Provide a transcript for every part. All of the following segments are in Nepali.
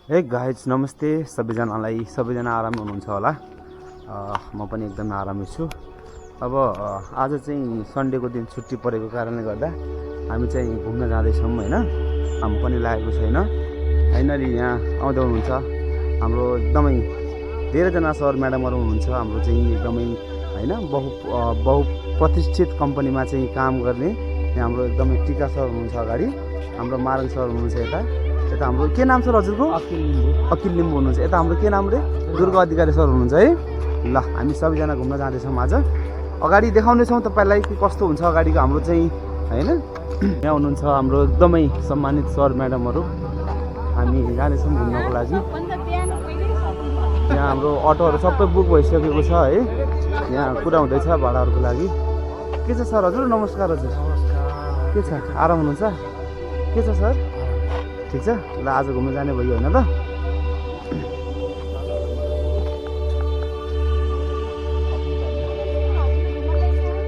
हे गाइज नमस्ते सबैजनालाई। सबैजना आरामै हुनुहुन्छ होला। म पनि एकदम आरामै छु। अब आज चाहिँ सन्डेको दिन छुट्टी परेको कारणले गर्दा हामी चाहिँ घुम्न जाँदैछौँ होइन। हामी पनि लागेको छैन। फाइनली यहाँ आउँदै हुनुहुन्छ हाम्रो एकदमै धेरैजना सर म्याडमहरू हुनुहुन्छ। हाम्रो चाहिँ एकदमै होइन बहुप्रतिष्ठित कम्पनीमा चाहिँ काम गर्ने हाम्रो एकदमै टिका सर हुनुहुन्छ अगाडि, हाम्रो मारङ सर हुनुहुन्छ यता हाम्रो के नाम सर हजुरको? अकिल लिम्बू हुनुहुन्छ। यता हाम्रो के नाम रे? दुर्गा अधिकारी सर हुनुहुन्छ है। ल हामी सबैजना घुम्न जाँदैछौँ आज। अगाडि देखाउनेछौँ तपाईँलाई कि कस्तो हुन्छ अगाडिको हाम्रो चाहिँ होइन। यहाँ हुनुहुन्छ हाम्रो एकदमै सम्मानित सर म्याडमहरू। हामी जाँदैछौँ घुम्नको लागि। यहाँ हाम्रो अटोहरू सबै बुक भइसकेको छ है। यहाँ कुरा हुँदैछ भाडाहरूको लागि। के छ सर हजुर? नमस्कार हजुर। के छ आराम हुनुहुन्छ? के छ सर? ठिक छ। ल आज घुम्न जाने भयो होइन त?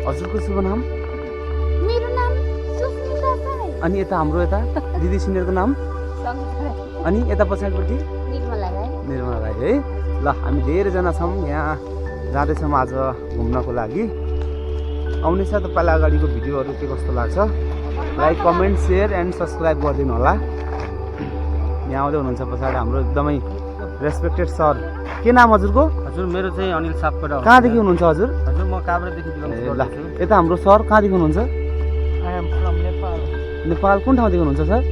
हजुरको शुभ नाम? मेरो नाम सुस्मिता राई। अनि यता हाम्रो यता दिदी सिनियरको नाम? अनि यता पछाडिपट्टि निर्मला राई। निर्मला राई है। ल हामी धेरैजना छौँ यहाँ जाँदैछौँ आज घुम्नको लागि। आउनेछ तपाईँलाई अगाडिको भिडियोहरू के कस्तो लाग्छ like comment share and subscribe गरिदिनु होला। यहाँ आउँदै हुनुहुन्छ पछाडि हाम्रो एकदमै रेस्पेक्टेड सर। के नाम हजुरको? हजुर मेरो चाहिँ अनिल सापकोटा हो। कहाँदेखि हुनुहुन्छ हजुर? हजुर म काभ्रेदेखि बिलोङ ल गर्छु। यता हाम्रो सर कहाँदेखि हुनुहुन्छ? I am from Nepal. Nepal कुन ठाउँदेखि हुनुहुन्छ सर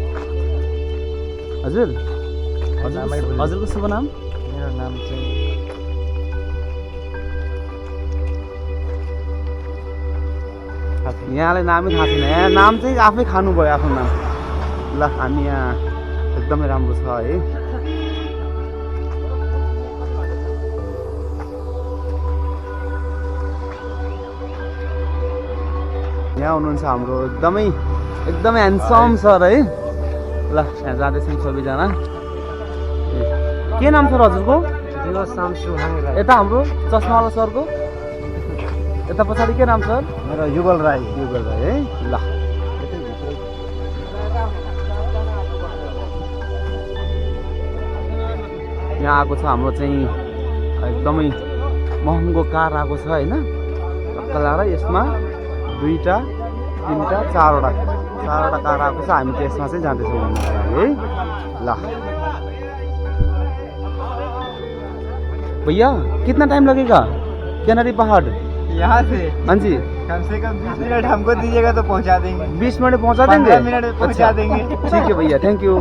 हजुर? हजुरको शुभ नाम? मेरो नाम चाहिँ यहाँलाई नामै थाहा छैन। यहाँ नाम चाहिँ आफै खानुभयो आफ्नो नाम। ल हामी यहाँ एकदमै राम्रो छ है। यहाँ हुनुहुन्छ हाम्रो एकदमै ह्यान्डसम सर है। ल यहाँ जाँदैछौँ सबैजना। के नाम सर हजुरको? दिलो सामसु हाङराई। यता हाम्रो चस्मावाला सरको? यता पछाडि के नाम सर? मेरो युगल राई। युगल राई है। ल यहाँ आएको छ हाम्रो चाहिँ एकदमै महँगो कार आएको छ होइन। टक्क लगाएर यसमा 2टा 3टा 4वटा कार आएको छ। हामी चाहिँ यसमा चाहिँ जाँदैछौँ घुम्नको लागि है। ल भैया कितना टाइम लगेगा कैनारी पहाड़? यहाँ से हाँ जी कम से कम 20 मिनट हमको दीजिएगा तो पहुँचा देंगे। 20 मिनट पहुँचा देंगे? 15 मिनट में पहुँचा देंगे। ठीक है भैया थैंक यू।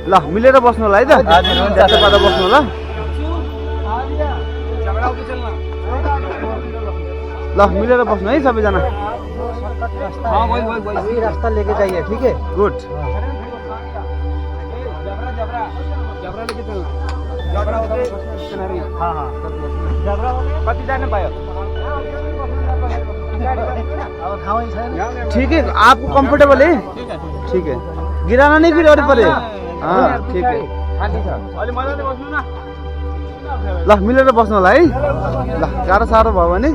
ल मिलेर बस्नु होला है त। ज्यादा पारा बस्नु होला। ल मिलेर बस्नु है सबैजना। हाँ वही रास्ता लेके जाइए ठीक है। गुड। कति जाने पायो? ठीक है आपको कंफर्टेबल है? ठीक है गिराना नहीं फिर और परे। हाँ ठीक है। ल मिलेर बस्नु होला है। ल गाह्रो साह्रो भयो भने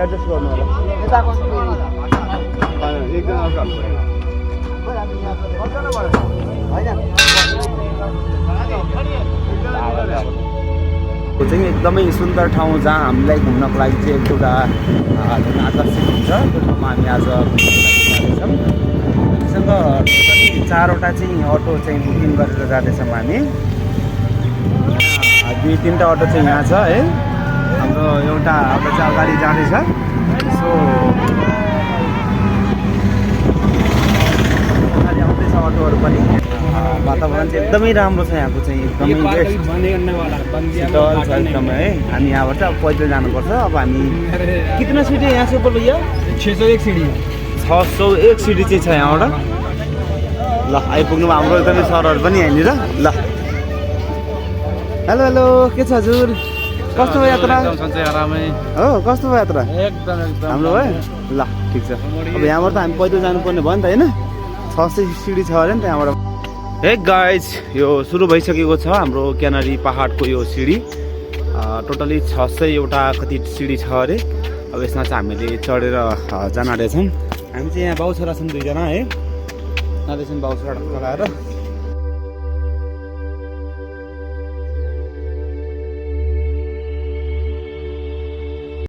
एडजस्ट गर्नु होला। यो चाहिँ एकदमै सुन्दर ठाउँ जहाँ हामीलाई घुम्नको लागि चाहिँ एउटा जुन आकर्षित हुन्छ त्यो ठाउँमा हामी आज जाँदैछौँ। हामीसँग टोटली 4वटा चाहिँ अटो चाहिँ बुकिङ गरेर जाँदैछौँ हामी। 2-3टा अटो चाहिँ यहाँ छ है। हाम्रो एउटा अटो चाहिँ अगाडि जाँदैछ। सो अगाडि आउँदैछ अटोहरू पनि। वातावरण चाहिँ एकदमै राम्रो छ यहाँको चाहिँ एकदमै शीतल छ एकदमै है। हामी यहाँबाट अब पैदल जानुपर्छ। अब हामी कितना सिडी यहाँ से ऊपर भैया? 601 सीढ़ी। 601 सिडी चाहिँ छ यहाँबाट। ल आइपुग्नुमा हाम्रो एकदमै सरहरू पनि यहाँनिर। ल हेलो हेलो के छ हजुर? कस्तो भयो यात्रा? आरामै हो कस्तो भयो यात्रा? एकदम राम्रो भयो। ल ठिक छ। अब यहाँबाट त हामी पैदल जानुपर्ने भयो नि त होइन। 600 सिडी छ अरे नि त यहाँबाट। हे गाइज यो सुरु भइसकेको छ हाम्रो क्यानारी पहाडको यो सिडी। टोटली 600 एउटा कति सिडी छ अरे। अब यसमा चाहिँ हामीले चढेर जान आँटेछौँ। हामी चाहिँ यहाँ बाउ छोरा छौँ दुईजना है। नाति छन् बाउ छोरा ढक्क लगाएर